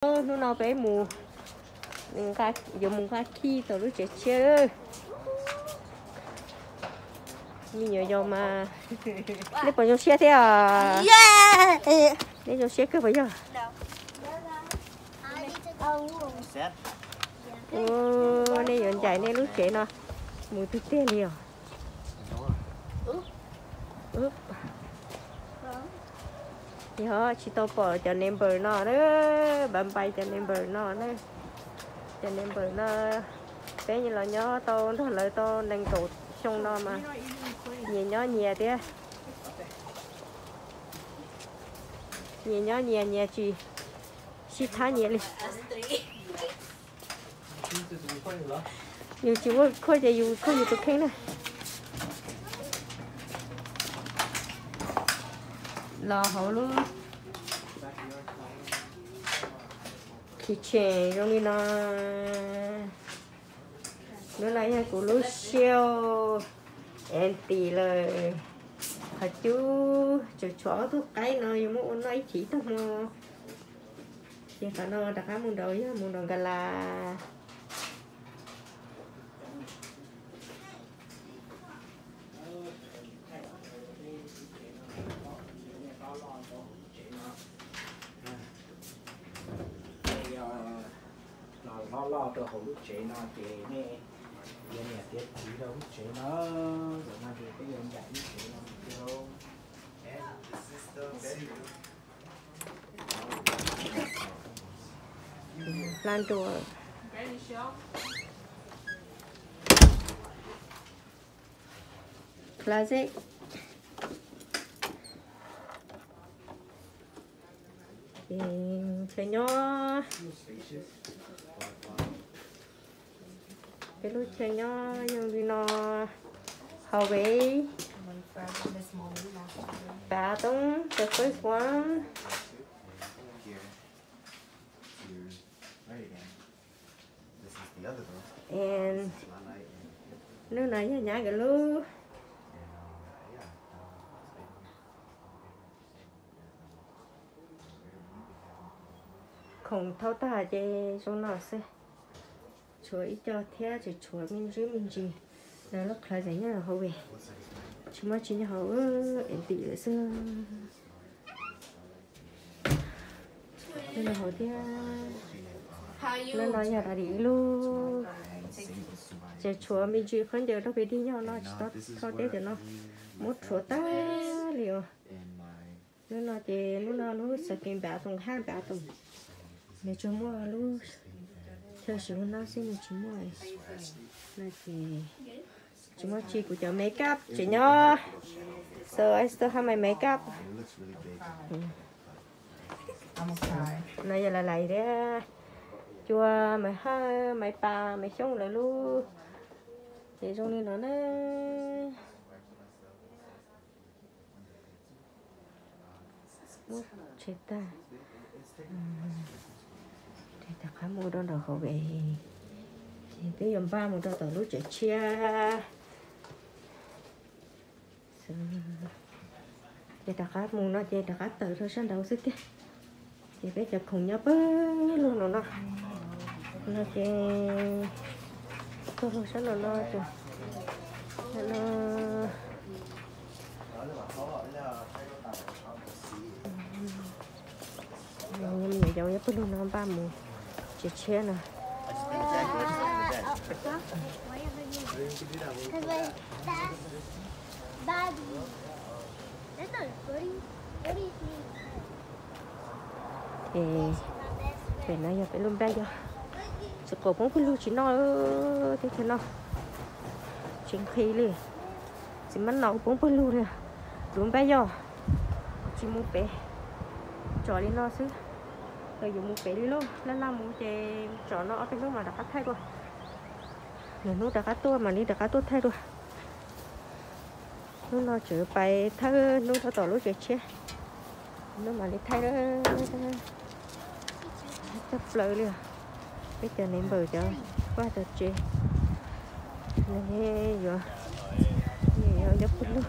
Hnub no peb mus, yuav mus nqa khi tau lub tsev tshiab. Me nyuam yaus mas, nej puas zoo siab thiab os? Nej zoo siab kawg puas yog? Nej yuav ncaim nej lub tsev no mus tiag tiag li os. Yog tsis tau pom cov neighbor no na, npam npais cov neighbor no na. Cov neighbor no, peb los nyob tau nrog lawv tau nees nkaum xyoo no mas nyias nyob nyias thiab. Nyias nyob nyias, nyias tsis sib thab nyias li. Yus tsis muaj khuaj ces yus khuaj yus tus kheej na. Los hauv lub kitchen zoo li no. Lub no yog kuv lub shelf empty lawm. Qhov cub tseem tshuav ob tug qaib no yuav muab ua noj ib chim ib tag hmo. Ces qhov no rov qab mus nraud yog mus nraum nkas las. Los loj loj rau hauv lub tsev no ces nej yuav niam tiav txiv rau lub tsev no, zaum no ces peb yuav ncaim lub tsev no mus rau hla ntua. Closet. Chaw nyob. Peb lub chaw nyob zoo li no. Hallway. Bathroom, the first one. And lub no yog nyab nkawd lub. Khoom thauj tag ces zoo no xwb. Tshuav ib co thiab tseem tshuav me ntsis me ntsis. Lawv lub closet nyob hauv, tsis muaj tsi nyob hauv, empty lawm xwb. Lub no hauv thiab. Lub no yog daddy ib lub. Tseem tshuav me ntsis khaub ncaws rau peb dig nyob no tsis tau thauj teb cov no. Muab rhuav tag li os. Lub no ces lub no lub second bathroom, half bathroom. Nws tsuas muaj lub chaw siv hauv no xwb, nws tsis muaj. No ces tsis muaj tsi, kuv cov makeup tseem nyob. So I still have my makeup. No yog lais lais thiab, cua, Maiv Hawj, Maiv Pas, Maiv Xyooj lawv lub. Ces zoo li no na. Muab tshem tag. Ces rov qab mus rau nraum hauv es, ces peb yuav npaj mus rau tom lub tsev tshiab. Ces rov qab mus no ces rov qab tawm rau sab nraud xwb tiag. Ces peb cov khoom nyob pawg lug no no. No ces tuaj lug sab no no ces no. Yog me nyuam yaus nyob pawg lug no npaj mus tsev tshiab no. Ces pem no yog peb lub npab yog, tsis qaum poob pawg lug tsis noj, teb chaws no tsis nqhis li, tsis mab no poob pawg lug li. Lub npab yog tsis mus pem, tsom li no xwb. Los yuav mus pem li lauj, laj laj mus ces tsom no ob peb hnub mas rov qab thaij dua. Lwm hnub rov qab tuaj mam li rov qab tuaj thaij dua. Hnub no tseem pais thawj hnub rau tom lub tsev tshiab, hnub mam li thaij. Tshab tshaj plaws li os. Peb cov neighbor cov vaj cov tsev, nws yuav, nws yuav nyob pawg lug.